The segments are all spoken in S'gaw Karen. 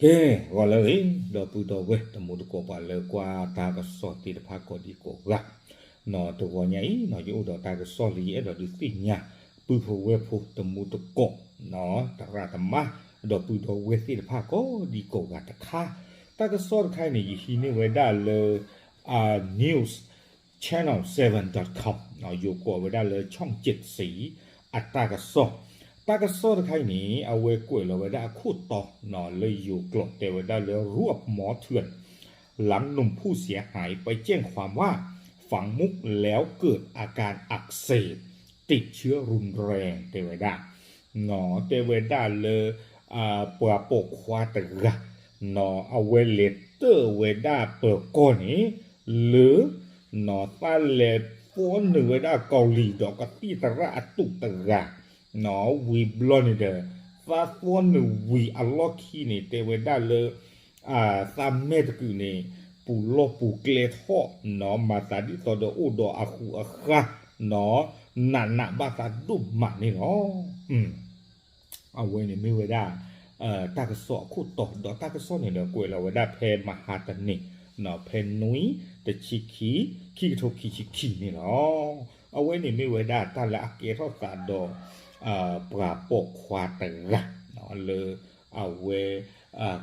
ကဲ, ဂီၤလၢအဂ့ၤ, ဒီပုၢ်ဒီဝဲၢ်တံၤသကိး ပှၤလၢကွၢ်တၢ်ကစီၣ်သ့ၣ်တဖၣ်ကိးဒံကိးဂၤ, နီၢ်တဂီၤညါအံၤ နီၢ်ယအိၣ်ဒီးတၢ်ကစီၣ်လၢယအဲၣ်ဒိးဒုးသ့ၣ်ညါ ပုၢ်ဖိဝဲၢ်ဖိတံၤသကိး, နီၢ်သရၣ်သမါ, ဒီပုၢ်ဒီဝဲၢ်သ့ၣ်တဖၣ်ကိးဒံကိးဂၤတခါ, တၢ်ကစီၣ်တခါအံၤန့ၣ် ယဟံးန့ၢ်ဝဲဒၣ်လၢ news channel seven dot com, ယိၤကိးဝဲဒၣ်လၢ ช่องเจ็ดสี အတၢ်ကစီၣ်, တၢ်ကစီၣ်တခါအံၤန့ၣ် အဝဲကွဲးလီၤဝဲဒၣ်အခိၣ်တီ လၢယိၤကျိာ်တဲဝဲဒၣ်လၢ รวบหมอเถื่อน หลังหนุ่มผู้เสียหายไปแจ้งความว่าฝังมุกแล้วเกิดอาการอักเสบ ติดเชื้อรุนแรง တဲဝဲဒၣ်, တဲဝဲဒၣ်လၢ ပှၤပိာ်ခွါတဂၤ အဝဲလဲၤတၢၢ်ဝဲဒၣ်ပၢၤကီၢ်န့ၣ် လၢ သးလဲၤသီနုာ်ဝဲဒၣ်ကီၤလံၤဒီးကသံၣ်သရၣ်အတူးတဂၤ, ဝံၤဘျီန့ၣ်ဒီး သးသီနုာ်ဝံၤအလီၢ်ခံန့ၣ် တဲဝဲဒၣ်လၢ သးမဲာ်တကုာ်န့ၣ် ပူၤလီၢ်ပူၤကျဲထီၣ်, မၤသးဒ်သိးဒီးအိၣ်ဒီးအဃူအဃာ်, နးနးဘၣ်သးဒိၣ်မးန့ၣ်လီၤ. အဝဲန့ၣ်မ့ၢ်ဝဲဒၣ် တၢ်ကစီၣ်အခိၣ်တီ, ဒီးတၢ်ကစီၣ်န့ၣ်ဒီးကွဲးလီၤဝဲဒၣ်ဖဲမဟါတနံၤ, ဖဲနွံ တဆံခံ, ခံကထိခံဆံခံန့ၣ်လီၤ. အဝဲန့ၣ်မ့ၢ်ဝဲဒၣ်တၢ်လၢအကဲထီၣ်သးဒီး ပှၤပိာ်ခွါတဂၤ လၢ အဝဲ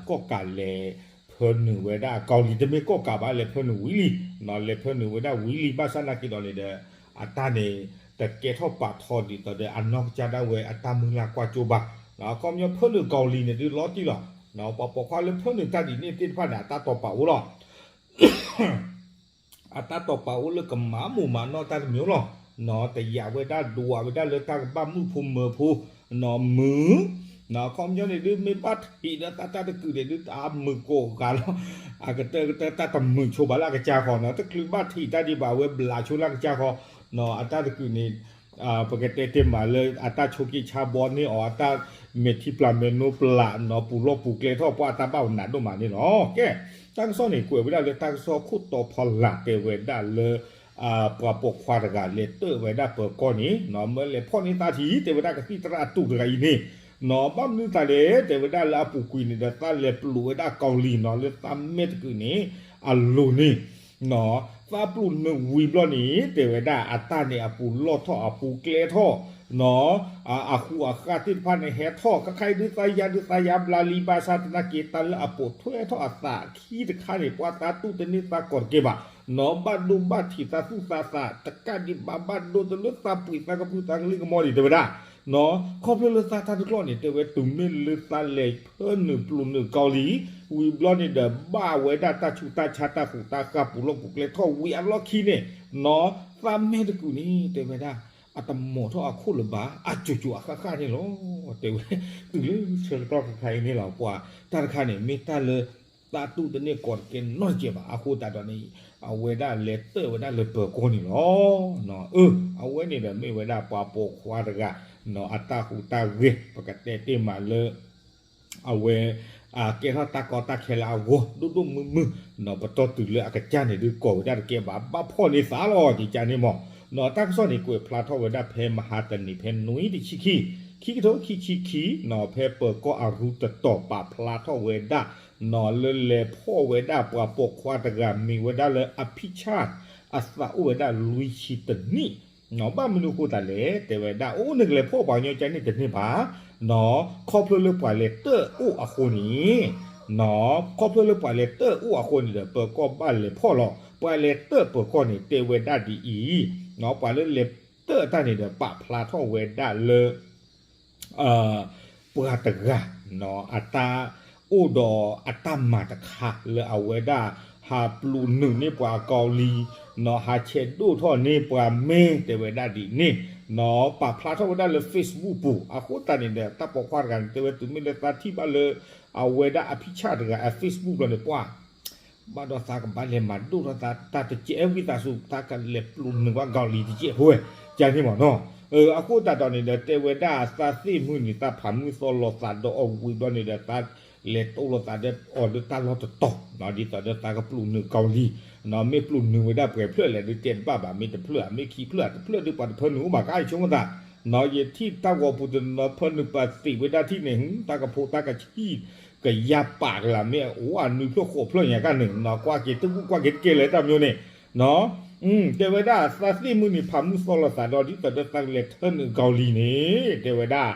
ကီၣ်ကးလဲၤဖၢနုာ်ဝဲဒၣ်ကီၤလံၤ, တမ့ၢ်ကီၣ်ကးဘၣ် လဲၤဖၢနုာ်ဝံၤလံ, လဲၤဖၢနုာ်ဝဲဒၣ်ဝံၤလံ ဘၣ်ဆၣ်နာ်က့ဒီးန့ၣ်ဒီး အတၢ်န့ၣ် တကဲထီၣ်ပာ်ထီဒ်သိးဒီးအနီၢ်ကစၢ်ဒၣ်ဝဲအတၢ်မုၢ်လၢ်ကွၢ်စိဘၣ်, အခီပညီဖၢနုာ်ကီၤလံၤန့ၣ်ဒုးလီၤတံၢ်လီၤ, ပှၤပိာ်ခွါလၢဖၢနုာ်တၢ်ဒ်န့ၣ်သ့ၣ်တဖၣ်န့ၣ် အတၢ်တိာ်ပာ်အိၣ်လီၤ. အတၢ်တိာ်ပာ်အိၣ်လၢကမၤမိၢ်မၤနီၢ်တၢ်တမံၤလီၤ. တယာ်ဝဲဒၣ်ဒွးဝဲဒၣ်လၢတၢ်ကဘၣ်မုာ်ဖိမၢဖိ နီၢ်မုာ်, အခီပညီန့ၣ်ဒုးမ့ၢ်ဘၣ်ထံးဒီးတၢ်တၢ်တကုာ်န့ၣ်ဒုးတၢ်မုာ်ကိးဂၤလီၤ. အကတၢၢ်ကတၢၢ်တၢ်တမုာ်ဆိဘၣ်လၢအကစၢ်ဃီနီၢ်, တချုးဘၣ်ထံးတၢ်ဒံးဘၣ် အဝဲဘျးဆိလၢအကစၢ်ဃီ, နီၢ်အတၢ်တကုာ်န့ၣ် ပကတဲတ့ၢ်မးလၢအတၢ်ဆိးက့ဆါဘီန့ၢ်အီၤ အတၢ်မဲာ်ထံပျၢ်မဲာ်နိပျၢ်နီၢ် ပူၤလီၢ်ပူၤကျဲထီၣ် ပှၤအတၢ်ဘၣ်အိၣ်နးဒိၣ်မးန့ၣ်လီၤ. ကဲ, တၢ်ကစီၣ်န့ၣ် ကွဲးဝဲဒၣ်လၢတၢ်ကစီၣ်ခိၣ်တီဖီလာ်တဲဝဲဒၣ်လၢ ပှၤပိာ်ခွါတဂၤလဲၤတၢၢ်ဝဲဒၣ်ပၢၤကီၢ်န့ၣ် နီၢ်မၢလဲၤဖီၣ်န့ၢ်သးထံၣ် တဲဝဲဒၣ်ကသံၣ်သရၣ်အတူးတဂၤအံၤန့ၣ် နီၢ်ဘၣ်မနုၤသးလဲၣ် တဲဝဲဒၣ်လၢအပူၤကွံာ်န့ၣ်ဒီး သးလဲၤပျိာ်ဝဲဒၣ်ကီၤလံၤနီၢ် လၢသးမဲာ်တကုာ်န့ၣ် အလိၤန့ၣ် နီၢ် သးပျိာ်နုာ်ဝံၤဘျီန့ၣ် တဲဝဲဒၣ်အတၢ်န့ၣ်အပူၤလီၢ်ထီၣ်အပူၤကျဲထီၣ် နီၢ် အဃူအဃာ်သ့ၣ်တဖၣ်န့ၣ်ဟဲထီၣ် ခဲခါအံၤဒုးသးယါဒုးသးယါဘျါလံ ဘၣ်ဆၣ်သနာ်က့ တၢ်လၢအပိာ်ထွဲထီၣ်အသးအခံတခါန့ၣ် ပှၤသးတူၢ်တန့ၢ်သးကီၢ်တကဲဘၣ် နီၢ် ဘၣ်ဒိဘၣ်ထံးသးသူၣ်သးသး တကးဒံးဘၣ် ဘၣ်ဒိတလၢသးပှ့ၤသးကဖုသးကလံၤကမီၤဒံး တဲဝဲဒၣ် နီၢ် ခီဖျိလၢသးတၢ်တကျီၢ်န့ၣ် တဲဝဲတုၤမ့ၢ်လၢသးလဲၤဖၢနုာ်ပျိာ်နုာ်ကီၤလံၤ ဝံၤဘျီန့ၣ်ဒီး ဘၣ်ဝဲဒၣ်တၢ်ဆူးတၢ်ဆါတၢ်ဃူးတၢ်ဃၢ်ပူၤလီၢ်ပူၤကျဲထီၣ်ဝံၤအလီၢ်ခံန့ၣ် နီၢ် သးမဲာ်တကုာ်န့ၣ် တဲဝဲဒၣ် အတမီၤထီၣ်အခိၣ်လၢၤဘၣ် အစိၤစိၤအဃၣ်ဃၣ်န့ၣ်လီၤ တဲဝဲ တုၤလၢဆၢကတီၢ်ခဲခါအံၤန့ၣ်လီၤ ပှၤတၢ်တခါန့ၣ် မ့ၢ်တၢ်လၢ သးတူၢ်တန့ၢ်ကီၢ်တကဲနီတကဲဘၣ် အဃိသတးဒီးန့ၣ် အဝဲဒၣ်လဲၤတၢၢ်ဝဲဒၣ်လၢပၢၤကီၢ်န့ၣ်လီၤ အၢ အဝဲန့ၣ်ဒီးမ့ၢ်ဝဲဒၣ်ပှၤပိာ်ခွါတဂၤ နီၢ် အတၢ်ဟူးတၢ်ဂဲၤ ပကတဲတ့ၢ်မးလၢ အဝဲ ကဲထီၣ်တၢ်ကီတၢ်ခဲလၢအဂီၢ် ဒိၣ်ဒိၣ်မုၢ်မုၢ် နီၢ် ပတီၢ်တုၤလၢအကစၢ်န့ၣ်ဒုးကီၢ်ဝဲဒၣ်တကဲဘၣ် ဘၣ်ဖီၣ်န့ၢ်သးလီၤ ကကန့ၣ်မး နီၢ် တၢ်ကစီၣ်န့ၣ် ကွဲးဖျါထီၣ်ဝဲဒၣ်ဖဲမဟါတနံၤ ဖဲနွံတဆံခံ ခံကထိခံဆံခံ နီၢ် ဖဲပၢၤကီၢ်အရူတတီၤပာ်ဖျါထီၣ်ဝဲဒၣ် နီၢ် လၢလဲၤဖီၣ်ဝဲဒၣ်ပှၤပိာ်ခွါတဂၤမံၤဝဲဒၣ်လၢ အဖံဆၣ် အသးအိၣ်ဝဲဒၣ်လွံၢ်ဆံတနံၣ် နီၢ် ဘၣ်မနုၤအဃိသတးလဲၣ် တဲဝဲဒၣ် အိၣ်နကလဲၤဖီၣ်ပှၤကညီကန့ၣ်တန့ၢ်ဘၣ် နီၢ် ခီဖျိလၢပှၤလဲၤတၢၢ်အိၣ်အဃိန့ၣ် နီၢ် ခီဖျိလၢပှၤလဲၤတၢၢ်အိၣ်အဃိန့ၣ်ဒီး ပၢၤကီၢ်ဘၣ်လဲၤဖီၣ်လီၤ ပှၤလဲၤတၢၢ်ပၢၤကီၢ်န့ၣ် တဲဝဲဒၣ်ဒ်အံၤ နီၢ် ပှၤလၢလဲၤတၢၢ်အတၢ်န့ၣ်ဒီး ပာ်ဖျါထီၣ်ဝဲဒၣ်လၢ ပှၤတဂၤ နီၢ် အတၢ်အိၣ်ဒီးအတၢ်မၤတခါလၢအဝဲဒၣ် ဟးပျိာ်နုာ်န့ၢ်ပှၤကီၤလံၤ နီၢ် ဟးဆဲးဒိၣ်ထီၣ်န့ၢ်ပှၤမဲာ် တဲဝဲဒၣ်ဒ်န့ၣ် နီၢ် ပာ်ဖျါထီၣ်ဝဲဒၣ်လၢ Facebook ပူၤ အဃိသတးန့ၣ်ဒီး တၢ်ပိာ်ခွါတဂၤန့ၣ် တဲဝဲတုၤမ့ၢ်လၢသးထံၣ်ဘၣ်လၢ အဝဲဒၣ်အဖံဆၣ်တဂၤအ Facebook ဘျီန့ၣ် ပှၤ ဘၣ်ဒီးသးကဘၣ်လဲၤမၤဒိၣ်ထီၣ်သးတၢ်တကဲး ဝံသးစူၤ သးကလဲၤပျိာ်နုာ်ဘၣ်ကီၤလံၤတကဲးဖိဝဲ ကန့ၣ်မးနီၢ် အဃိသတးဒီးန့ၣ်ဒီး တဲဝဲဒၣ်သးသ့ၣ်မုၢ်န့ၣ် သးဖးမုၢ်သီလီၤသးဒီးအီၤဝံၤဘျီန့ၣ်ဒီး သးလဲၤတိၢ်လိာ်သးဒီးအီၤလၢတၢ်လီၢ်တတီၤ ဒ်သိးဒီးသးကပျိာ်နုာ်ကီၤလံၤ မ့ၢ်ပျိာ်နုာ်ဝဲဒၣ်ပှဲၤဖျၢၣ်လဲၣ်ဒုးတဲတဘၣ်ဘၣ် မ့ၢ်တဖျၢၣ် မ့ၢ်ခံဖျၢၣ် တဖျၢၣ်ဒုးပှၤတဖၢနုာ်အိၣ်ဘၣ် ကါအံၤဆိကမိၣ်သး နီၢ် ယထံၣ်တၢ်ဂီၤပူၤတနီၤဖၢနုာ်ပှၤသ့ၣ်ဝဲဒၣ်ထံၣ်န့ၣ် တၢ်ကဖိးတၢ်ကဆံၣ် ကယၤပာ်ကလးမ့ၢ်အိၣ်အနွံဖျၢၣ်ဃိးဖျၢၣ်ညါကန့ၣ် ကွၢ်က့ၤတဘူၣ်ကွၢ်က့ၤတကဲလၢၤတၢ်မၠိန့ၣ် တဲဝဲဒၣ်သးသ့ၣ်မုၢ်နံၤဖးမုၢ်သီလီၤသးဒီး ဒ်သိးဒီးသးကလဲၤထၢနုာ်ကီၤလံၤန့ၣ် တဲဝဲဒၣ်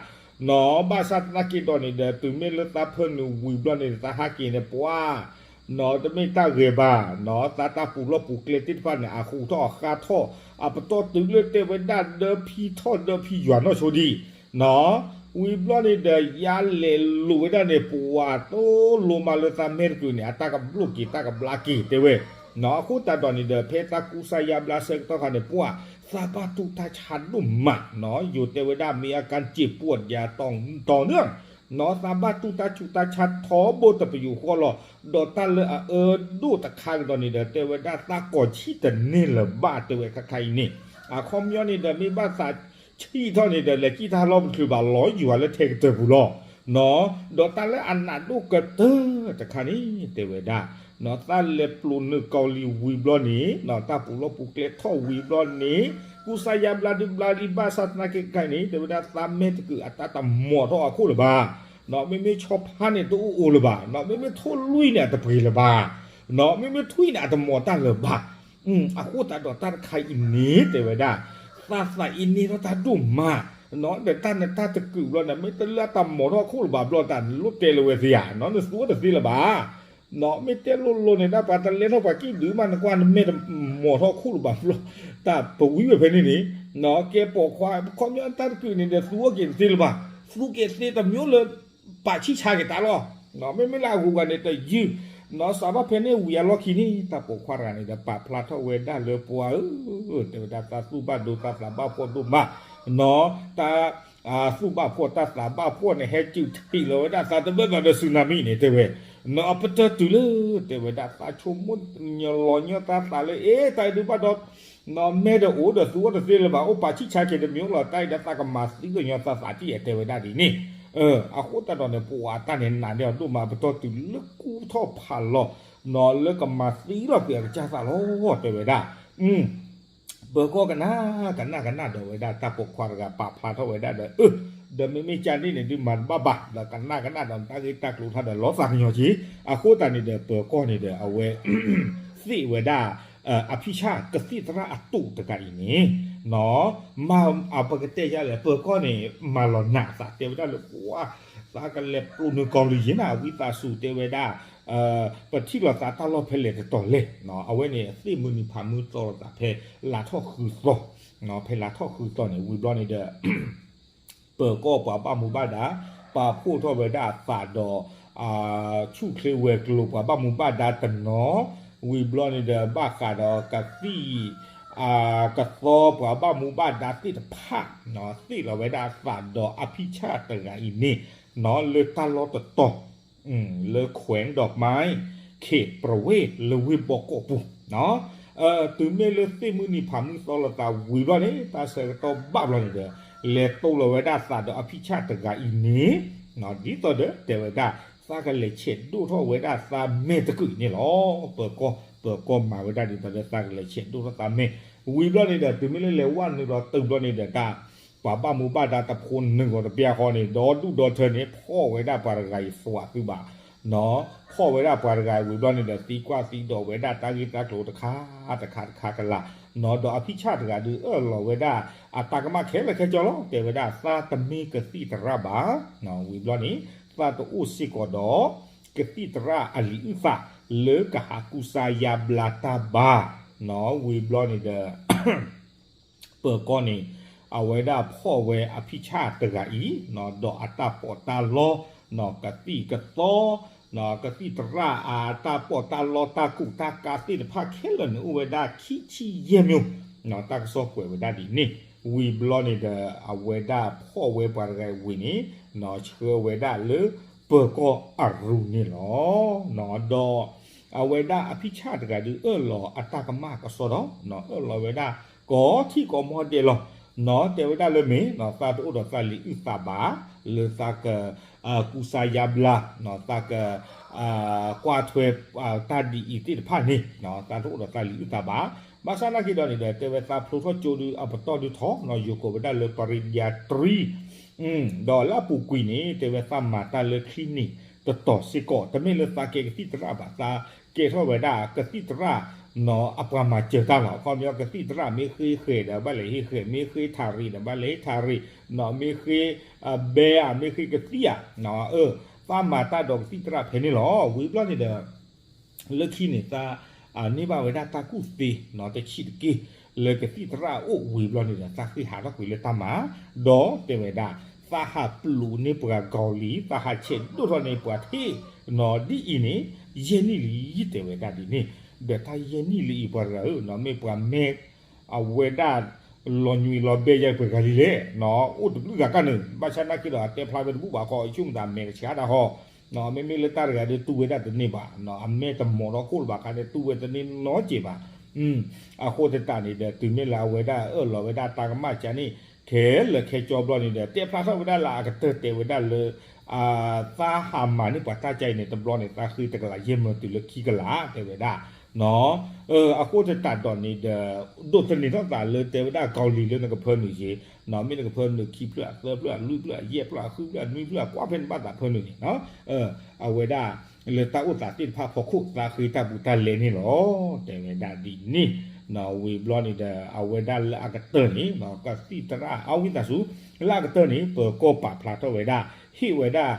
နီၢ် ဘၣ်ဆၣ်သနာ်က့ဒီးန့ၣ်ဒီး တုၤမ့ၢ်လၢသးဖၢနုာ်ဝံၤဘျီန့ၣ် သးဟးက့ၤန့ၣ် ပှၤ နီၢ် တမ့ၢ်တၢ်ဂ့ၤဘၣ် နီၢ် သးတၢ်ပူၤလီၢ်ပူၤကျဲသ့ၣ်တဖၣ်န့ၣ် အဃူထီၣ်အဃါထီၣ် အပတီၢ်တုၤလၢတဲဝဲဒၣ်ဒၢဖံထီၣ်ဒၢဖံယွၤနီၢ်ဆိဒံး နီၢ် ဝံၤဘျီန့ၣ်ဒီး ယၤလဲၤလိာ်ဝဲဒၣ်န့ၣ် ပှၤတိလိမးလၢသးမဲာ်တကုာ်န့ၣ် အတၢ်ကဘျိၣ်က့ၤတၢ်ကဘျါက့ၤတဲဝဲ နီၢ် အဃိသတးဒီးန့ၣ်ဒီး ဖဲသးကူစါယါဘျါဆၢကတီၢ်ခါန့ၣ် ပှၤ သးဘၣ်တူၢ်တၢ်ဆါဒိၣ်မး နီၢ် ယိၤတဲဝဲဒၣ် မ့ၢ်အကၢ်စ့ၢ်ပှီၢ်ဒၣ်တီၤတီၤန့ၣ် နီၢ် သးဘၣ်တူၢ်တၢ်ဆူးတၢ်ဆါထီဘိတပယူာ်ဃီလီၤ ဒီးတၢ်လၢအအၢဒိၣ်တခါကဒီးန့ၣ်ဒီး တဲဝဲဒၣ်သးကိးဆံၣ်တန့ၢ်လၢၤဘၣ် တဲဝဲခါခါအံၤန့ၣ် အခီပညီန့ၣ်ဒီး မ့ၢ်ဘၣ်သးဆံၣ်ထီၣ်န့ၣ်ဒီး လဲၤစံၣ်တၢ်လီၢ်ပချုးဘၣ်လီၤယွၤလၢထဲကတၢၢ်ပူၤလီၤ နီၢ် ဒီးတၢ်လၢအနးဒိၣ်ကတၢၢ်တခါန့ၣ် တဲဝဲဒၣ် နီၢ် သးလဲၤပျိာ်နုာ်ကီၤလံၤဝံၤဘျီန့ၣ် နီၢ် တၢ်ပူၤလီၢ်ပူၤကျဲထီၣ်ဝံၤဘျီန့ၣ် ကူစါယါဘျါဒုးဘျါလံဘၣ်ဆၣ်သနာ်က့ကါန့ၣ် တဲဝဲဒၣ်သးမဲာ်တကုာ်အတၢ်တမီၤထီၣ်အခိၣ်လၢၤဘၣ် နီၢ် မ့မ့ၢ်ဆီဖါန့ၣ်တအိၣ်အိၣ်လၢၤဘၣ် နီၢ် မ့မ့ၢ်ထိၣ်လွံၢ်န့ၣ်အတပှ့ၤလၢၤဘၣ် နီၢ် မ့မ့ၢ်ထွံၣ်န့ၣ် အတမီၤတၢ်လၢၤဘၣ် အဃိသတးဒီးတၢ်တခါအံၤန့ၣ် တဲဝဲဒၣ် သးသးအံၤန့ၣ်ထီၣ်တၢ်ဒိၣ်မး နီၢ် ဒီးတၢ်နတၢ်တကုာ်ဘျီန့ၣ် မ့ၢ်တလၢအတၢ်မီၤထီၣ်ခိၣ်လၢၤဘၣ်ဘျီ တၢ်လိၣ်တဲလၢၤဝဲသ့ဧါ နီၢ် နသူအိၣ်တသ့လၢၤဘၣ် နီၢ် မ့ၢ်တဲလိၤလိၤန့ၣ် တၢ်ပှၤတလဲထီၣ်ပှၤကံၣ်ဒုးမး နကွၢ်နမဲာ်တမီၤထီၣ်ခိၣ်လၢၤဘၣ်ဘျီ တၢ်ပဝံဝဲဖဲန့ၣ်န့ၣ် နီၢ် ကဲပိာ်ခွါ ခီပညီတၢ်တကုာ်န့ၣ်ဒီး သူအိၣ်က့ၤတသ့လၢၤဘၣ် သူက့ၤသ့တမံၤလၢ ပာ်ဆံၣ်ဆါက့ၤတၢ်လီၤ မ့မ့ၢ်လၢအဂုၤအဂၤန့ၣ်တယုၢ် နီၢ် စးဘၣ်ဖဲန့ၣ်ဝံၤအလီၢ်ခံန့ၣ် တၢ်ပိာ်ခွါတဂၤန့ၣ်ဒီး ပာ်ဖျါထီၣ်ဝဲဒၣ်လၢပှၤဧၢ တဲဝဲဒၣ်သးသူၣ်ဘၣ်ဒိသးသးဘၣ်ဖှီၣ်ဒိၣ်မး နီၢ် တၢ် သူၣ်ဘၣ်ဖှီၣ်တၢ်သးဘၣ်ဖှီၣ်န့ၣ် ဟဲစုးထံးလီၤဝဲဒၣ်သးတဘၢၣ်ဘၣ်ဒီး ဆူနၤမံန့ၣ် တဲဝဲ နီၢ် အပတၢၢ်တုၤလၢ တဲဝဲဒၣ်သးဆိကမိၣ်ညီလီၤညီသးသးလၢ အ့ တၢ်အံၤဒုးဘၣ်ဒီး နီၢ် မဲာ်ဒီးအိၣ်ဒီးသူအိၣ်တသ့လၢၤဘၣ် အိၣ်ပာ်ဆံၣ်ဆါက့ၤတမံၤလီၤ တၢ်အံၤဒီးသးကမၤသံလီၤညီသးသးတံၢ် တဲဝဲဒၣ်ဒ်န့ၣ် အဃိသတးဒီးန့ၣ် ပှၤအတၢ်န့ၣ်နးန့ၢ်အီၤဒိၣ်မး ပတီၢ်တုၤလၢကူၣ်ထီၣ်ဖးလီၤ နီၢ် လၢကမၤသံလီၤကွံာ်အကစၢ်သးလီၤ တဲဝဲဒၣ် ပၢၤကီၢ်ကနၣ်ကနၣ်ကနၣ်ဒီးဝဲဒၣ် တၢ်ပိာ်ခွါတဂၤပာ်ဖျါထီၣ်ဝဲဒၣ်ဒီး အၢ ဒီးမ့မ့ၢ်ကၢ်န့ၣ်န့ၣ် ဒုးမၤတဘၣ်ဘၣ် ဒီးကနၣ်ကနၣ်ဒီးတၢ်ဂ့ၢ်တၢ်ကျိၤထီၣ်ဒီးလီၤသးကညီၤက့ၤ အဃိသတးန့ၣ်ဒီး ပၢၤကီၢ်န့ၣ်ဒီး အဝဲ သ့ၣ်ဝဲဒၣ် အဖံၣ်ဆၣ်ကသံၣ်သရၣ်အတိာ်တဂၤအံၤန့ၣ် နီၢ် မ့ၢ် အပကတဲယါလဲၣ် ပၢၤကီၢ်န့ၣ် မၤလီၤနးသးတဲဝဲဒၣ်လၢ ပှၤ သးကလဲၤပျိာ်နုာ်ကီၤလံၤယ့နၤ ဝံသးစူၤတဲဝဲဒၣ် ပထံၣ်လိာ်သးတၢ်လီၢ်ဖဲလဲၣ်တတီၤလဲၣ် အဝဲန့ၣ်သ့ၣ်မုၢ်နံၤဖးမုၢ်သီလိာ်သးဖဲလါထီၣ်ဃုသီ ဖဲလါထီၣ်ဃုသီန့ၣ် ဝံၤဘျီန့ၣ်ဒီး ပၢၤကီၢ်ပှၤဘၣ်မူဘၣ်ဒါ ပာ်ဖှိၣ်ထီၣ်ဝဲဒၣ်အသးဒီး ဆူၣ်ချ့ဝဲၤကျိၤပှၤဘၣ်မူဘၣ်ဒါတနီၤ ဝံၤဘျီန့ၣ်ဒီး ဘၣ်ဃးဒီးကသံၣ် ကသီပှၤဘၣ်မူဘၣ်ဒါသ့ၣ်တဖၣ် သ့ၣ်လီၤဝဲဒၣ်အသးဒီးအဖံၣ်ဆၣ်တဂၤအံၤန့ၣ် လၢတၢ်လီၢ်တတီၤ လၢခွဲးဒီးမါ ခ့းပြဝ့ၢ်လၢဝ့ၢ်ဘီကီၢ်ပူၤ တုၤမ့ၢ်လၢသ့ၣ်မုၢ်နံၤဖးမုၢ်သီလိာ်သးဝံၤဘျီန့ၣ် တၢ်ဆၢကတီၢ်ဘၣ်ဘျီန့ၣ်ဒီး လဲၤတိၢ်လီၤဝဲဒၣ်သးဒီးအဖံၣ်ဆၣ်တဂၤအံၤန့ၣ် ဒ်သိးဒီးတဲဝဲဒၣ် သးကလဲၤဆဲးဒိၣ်ထီၣ်ဝဲဒၣ်သးမဲာ်တကုာ်အံၤန့ၣ်လီၤ. ပၢၤကီၢ် ပၢၤကီၢ်မၤဝဲဒၣ်ဒ်သိးဒီးသးကလဲၤဆဲးဒိၣ်ထီၣ်သးမဲာ် ဝံၤဘျီန့ၣ်ဒီး တုၤမ့ၢ်လၢလဲၤဝဲနုာ်လီၤတုၤဘျီန့ၣ်ဒီး တၢ် ပှၤဘၣ်မူဘၣ်ဒါတဖိနုာ်ဂီၤတဘျီဃီန့ၣ် ဒီဒူၣ်ဒီထၢန့ၣ် ဖီၣ်ဝဲဒၣ်ပှၤတဂၤအံၤသွးသုးဘၣ် ဖီၣ်ဝဲဒၣ်ပှၤတဂၤအံၤဝံၤဘျီန့ၣ်ဒီး သံကွၢ်သံဒိးဝဲဒၣ်တၢ်ဂ့ၢ်တၢ်ကျိၤတခါတခါတခါကလာ် ဒီးအဖံၣ်ဆၣ်တဂၤဒုးအၢၣ်လီၤဝဲဒၣ် အတၢ်ကမၣ်ခဲလၢာ်ခဲဆ့လီၤ တဲဝဲဒၣ်သးတမ့ၢ်ကသံၣ်သရၣ်ဘၣ် ဝံၤဘျီန့ၣ် သးတအိၣ်စ့ၢ်ကီးဒီး ကသံၣ်သရၣ်အလံာ်အုၣ်သး လၢကဟးကူစါယါဘျါတၢ်ဘၣ် ဝံၤဘျီန့ၣ်ဒီး ပၢၤကီၢ်န့ၣ် အဝဲဒၣ်ဖီၣ်ဝဲအဖံၣ်ဆၣ်တဂၤအံၤ ဒီးအတၢ်ပီးတၢ်လီ ကသံၣ်ကသီ ကသံၣ်သရၣ်အတၢ်ပီးတၢ်လီ တၢ်ကူၣ်တၢ်ကၤသ့ၣ်တဖၣ်ခဲလၢာ်န့ၣ် အိၣ်ဝဲဒၣ်ခံဆံယဲၢ်မျိး တၢ်ကစီၣ်ကွဲးဝဲဒၣ်ဒ်န့ၣ် ဝံၤဘျီန့ၣ်ဒီး အဝဲဒၣ်ဖီၣ်ဝဲပှၤတဂၤအံၤဝံၤန့ၣ် ဆှၢဝဲဒၣ်လၢပၢၤကီၢ်အရူၤန့ၣ်လီၤ. ဒီး အဝဲဒၣ်အဖံၣ်ဆၣ်တဂၤဒုးအၢၣ်လီၤအတၢ်ကမၣ်ကစီဒီ အၢၣ်လီၤဝဲဒၣ် ကိးထံၣ်ကိးမီၤဒဲးလီၤ တဲဝဲဒၣ်လၢမ့ၢ် သးတအိၣ်ဒီးသးလံာ်အုၣ်သးဘၣ် လၢသးက ကူစါယါဘျါ သးက ကွၢ်ထွဲ တၢ်ဒ်အံၤသ့ၣ်တဖၣ်န့ၣ် သးတအိၣ်ဒီးသးလံာ်အုၣ်သးဘၣ် ဘၣ်ဆၣ်နာ်က့ဒီးန့ၣ်ဒီး တဲဝဲသးဖျိထီၣ်ကၠိဒုးအပတီၢ်ဒုးထီၣ် ယိၤကိးဝဲဒၣ်လၢပရံယါတြံ ဒီးလၢအပူၤကွံာ်န့ၣ် တဲဝဲသးမၤတၢ်လၢ clinic တတီၤစ့ၢ်ကီး တမ့ၢ်လၢသးကဲကသံၣ်သရၣ်ဘၣ်, သးကဲထီၣ်ဝဲဒၣ်ကသံၣ်သရၣ် အပှၤမၤစၢၤတၢ်လီၤ. အခီပညီ ကသံၣ်သရၣ်မ့ၢ်ဃ့ဃဲၤဒီး ဘၣ်လဲၤဟ့ၣ်ဃဲၤ, မ့ၢ်ဃ့ထၣ်ရံၣ်ဒီး ဘၣ်လဲၤဟ့ၣ်ထၣ်ရံၣ်, မ့ၢ်ဃ့ဘဲဧါ, မ့ၢ်ဃ့ကသံၣ်ဧါ, သးမၤတၢ်ဒီးကသံၣ်သရၣ်ဖဲန့ၣ်လီၤ. ဝံၤဘျီန့ၣ်ဒီး လၢခံန့ၣ် သးန့ၢ်ဘၣ်ဝဲဒၣ်တၢ်ကူၣ်သ့ တဆံးတက့ၢ် လၢကသံၣ်သရၣ်အအိၣ်ဝံၤဘျီန့ၣ်ဒီး သးဃ့ဟးထီၣ်ကွံာ်လၢတၢ်မၤ, ဒီးတဲဝဲဒၣ် သးဟးပျိးန့ၢ်ပှၤကီၤလံၤ, သးဟးဆဲးဒိၣ်ထီၣ်န့ၢ်ပှၤထံၣ် နီၤ ဒ်အံၤန့ၣ် ယဲၢ်နံၣ်လံ တဲဝဲဒၣ်ဒ်န့ၣ်. ဒီးတၢ်ယဲၢ်နံၣ်လံအံၤ ပှၤတဂၤဧၢ, မ့ၢ်ပှၤမဲ အဝဲဒၣ် လီၤညွံးလီၤဘဲယဲၢ်ပှၤဂၤလံလဲၣ်, အိၣ်တဘျုးဂၤကၣ်န့ၣ် ဘၣ်ဆၣ်နာ်က့ဒီး အတဲဖျါဝဲတဘူၣ်ဘၣ်ခီ အဆိကမိၣ်သးမဲာ်ကဆှးတၢ်ဟီ, မ့မ့ၢ်လၢတၢ်တဂၤဒီး တူၢ်ဝဲဒၣ်တန့ၢ်ဘၣ်, အမဲာ်တမီၤထီၣ်ခိၣ်လၢၤဘၣ်ခါန့ၣ် တူၢ်ဝဲတန့ၢ်နီတစဲးဘၣ်. အဃိသတးန့ၣ်ဒီး တုၤမ့ၢ်လၢအဝဲဒၣ်အၢၣ်လီၤဝဲဒၣ်တၢ်ကမၣ်ကၢန့ၣ် ခဲလၢာ်ခဲဆ့ဘျီန့ၣ်ဒီး တဲဖျါထီၣ်ဝဲဒၣ်လၢအကတၢၢ်တဲဝဲဒၣ်လၢ သးဟးမၤန့ၢ်ပှၤတၢ်ကၢအံၤန့ၣ် တဘျီန့ၣ် သးဃ့တကလးယဲၢ်မၢတုၤလၢခံကလး တဲဝဲဒၣ် အဃိသတးဒီးန့ၣ်ဒီး ဒိးသန့ၤထီၣ်သးလၢတဲဝဲဒၣ်ကီၤလံၤလၢနကဖၢနုာ်က့ၤ, မ့ၢ်နကဖၢနုာ်ခံဖျၢၣ်အသၢဖျၢၣ်အလွံၢ်ဖျၢၣ်အယဲၢ်ဖျၢၣ်အဃုဖျၢၣ်အနွံဖျၢၣ် ကွၢ်ဖဲနဘၣ်သးဖၢနုာ်န့ၣ်, အဝဲဒၣ် လၢတၢ်အိၣ်သးသ့ၣ်တဖၣ်ဖီခိၣ် သးဃ့တၢ်ဘူးတၢ်လဲန့ၣ်လီၤ. တဲဝဲဒၣ်ဒ်န့ၣ်, ဝံၤဘျီန့ၣ်ဒီး အဝဲဒၣ်လၢအကတၢၢ်န့ၣ် ကသံၣ်သရၣ်အဝံသးစူၤ လၢအကတၢၢ်န့ၣ် ပၢၤကီၢ်ပာ်ဖျါထီၣ်ဝဲဒၣ် ဟ့ၣ်ဝဲဒၣ်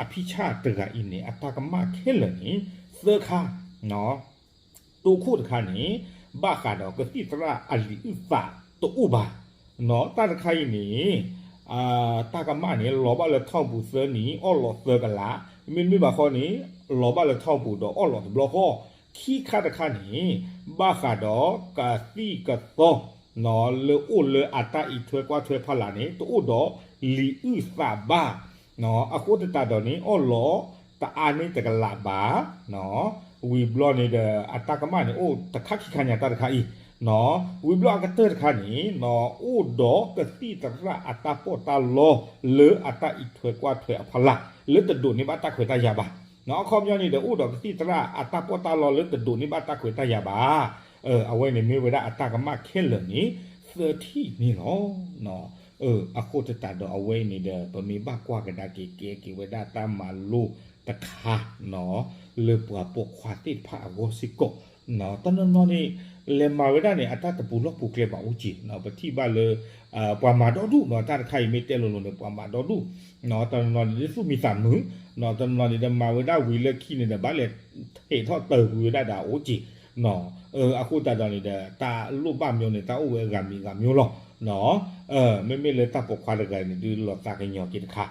အဖံဆၣ်တဂၤအံၤန့ၣ် အတၢ်ကမၣ်ခဲလၢာ်န့ၣ် သၢခါ တိခိၣ်တခါန့ၣ် ဘၣ်ဃးဒီးကသံၣ်သရၣ်အလံာ်အုၣ်သးတအိၣ်ဘၣ်, တၢ်တခါအံၤန့ၣ် တၢ်ကမၣ်န့ၣ် လီၤဘၣ်လၢထီၣ်ပူၤသၢနံၤ အီၣ်လီးသၢကလး, မ့တမ့ၢ်ဘၣ်ဃီန့ၣ် လီၤဘၣ်လၢထီၣ်ပူၤဒီးအီၣ်လီးတဘျီဃီ, ခံခါတခါန့ၣ် ဘၣ်ဃးဒီးကသံၣ်ကသီ လၢအိၣ်လၢအတၢ်အံးထွဲကွၢ်ထွဲဖီလာ်န့ၣ် တအိၣ်ဒီးလံာ်အုၣ်သးဘၣ်, အဃိသတးဒီးန့ၣ် အီၣ်လီးတအါန့ၢ်တကလးဘၣ်, ဝံၤဘျီန့ၣ်ဒီး အတၢ်ကမၣ်န့ၣ် အိၣ်တခါခံခါညါတၢ်တခါအံၤ, ဝံၤဘျီအကတၢၢ်တခါန့ၣ် အိၣ်ဒီးကသံၣ်သရၣ်အတၢ်ပီးတၢ်လီလၢအတၢ်အံးထွဲကွၢ်ထွဲအဖီလာ် လၢတဒိးန့ၢ်ဘၣ်တၢ်ခွဲးတၢ်ယာ်ဘၣ်, အခီပညီန့ၣ်ဒီး အိၣ်ဒီးကသံၣ်သရၣ်အတၢ်ပီးတၢ်လီလၢတဒိးန့ၢ်ဘၣ်တၢ်ခွဲးတၢ်ယာ်ဘၣ်, အဝဲန့ၣ်မ့ၢ်ဝဲဒၣ်အတၢ်ကမၣ်ခဲလၢာ်န့ၣ် သၢထံၣ်န့ၣ်လီၤ. အဃိသတးဒီးအဝဲအံၤန့ၣ်ဒီး ပမ့ၢ်ဘၣ်ကွၢ်ကဒါက့ၤ ကဲက့ၤဝဲဒၣ်တၢ်မၤလိတခါ လၢပှၤပိာ်ခွါသ့ၣ်တဖၣ်အဂီၢ်စ့ၢ်ကီး, တနီၤနီၤန့ၣ် လဲၤမၤဝဲဒၣ်န့ၣ် အတၢ်တပူၤလီၢ်ပူၤကျဲဘၣ်အိၣ်က့ၤ, ပထံၣ်ဘၣ်လၢ ပှၤမၤဒီဒူၣ်နီၤ တၢ်တခါအံၤမ့ၢ်တဲလိၤလိၤန့ၣ် ပှၤမၤဒီဒူၣ်, တနီၤနီၤန့ၣ် သူၣ်မံသးမုာ်, တနီၤနီၤန့ၣ်ဒီးမၤဝဲဒၣ်ဝံၤလၢခံန့ၣ်ဒီး ဘၣ်လဲၤထံးထီၣ်တၢ်ကွံာ်ဝဲဒၣ်ဒီးအိၣ်က့ၤ, အဃိသတးဒီးန့ၣ်ဒီး တၢ်လိၣ်ဘၣ်မၠိန့ၣ် တၢ်အိၣ်ဝဲဂၤမံၤဂၤမၠိလီၤ. မ့မ့ၢ်လၢတၢ်ပိာ်ခွါတဂၤအံၤန့ၣ် ဒုးလီၤသးကညီၤက့ၤတခါ,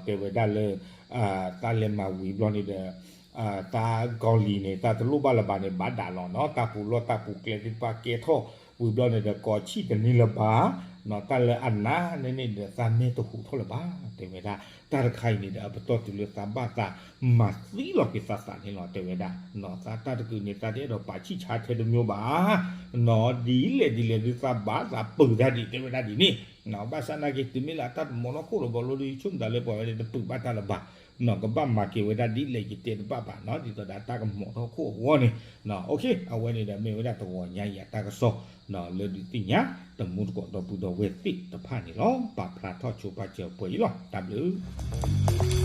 တဲဝဲဒၣ်လၢ တၢ်လဲၤမၤဝံၤဘျီန့ၣ်ဒီး တၢ်ကီၤလံၤန့ၣ် တၢ်တလိၣ်ဘၣ်လၢၤဘၣ်န့ၣ် ဘၣ်ဒၣ်လီၤနီၤ, တၢ်ပူၤလီၢ်တၢ်ပူၤကျဲသ့ၣ်တဖၣ်ကဲထီၣ်ဝံၤဘျီန့ၣ်ဒီး ကိးဆံၣ်တန့ၢ်လၢၤဘၣ်, တၢ်လၢအနးန့ၣ်န့ၣ်ဒီး သးမဲာ်တဟူးထီၣ်လၢၤဘၣ် တဲဝဲဒၣ်, တၢ်တခါအံၤန့ၣ်ဒီး အပတီၢ်တုၤလၢသးဘၣ်သးမၤသံလီၤက့ၤသးသးန့ၣ်လီၤ တဲဝဲဒၣ်, သးတၢ်တကုာ်န့ၣ် သးတအဲၣ်ဒိးပာ်ဆံၣ်ဆါထဲတမံၤဘၣ် ဒ်လဲၣ်ဒ်လဲၣ်ဒုးသးဘၣ်သးပုာ်တၢ်ဒံး တဲဝဲဒၣ်ဒ်န့ၣ်, ဘၣ်ဆၣ်နာ်က့ တုၤမ့ၢ်လၢအတၢ်တမီၤလီၢ်ခိၣ်လီၤဘီလိဒုး ဆိကမိၣ်တၢ်လၢပှၤဝဲန့ၣ် တပုာ်ဘၣ်တၢ်လၢၤဘၣ်, ကဘၣ်မၤက့ၤဝဲဒၣ်ဒ်လဲၣ်ယတဲတဘၣ်ဘၣ်နီၤ, ဒ်သိးဒီးတၢ်ကမီၤထီၣ်ခိၣ်အဂီၢ်န့ၣ်, အဝဲန့ၣ်ဒီးမ့ၢ်ဝဲဒၣ်တဂီၤညါအံၤအတၢ်ကစီၣ် လၢဒုးသ့ၣ်ညါ တမူတကိးဒီပုၢ်ဒီဝဲၢ်သ့ၣ်တဖၣ်န့ၣ်လီၤ. ပာ်ဖျါထီၣ်ဆိပာ်စၢၤပှဲၤအံၤလီၤ. တၢ်ဘျုး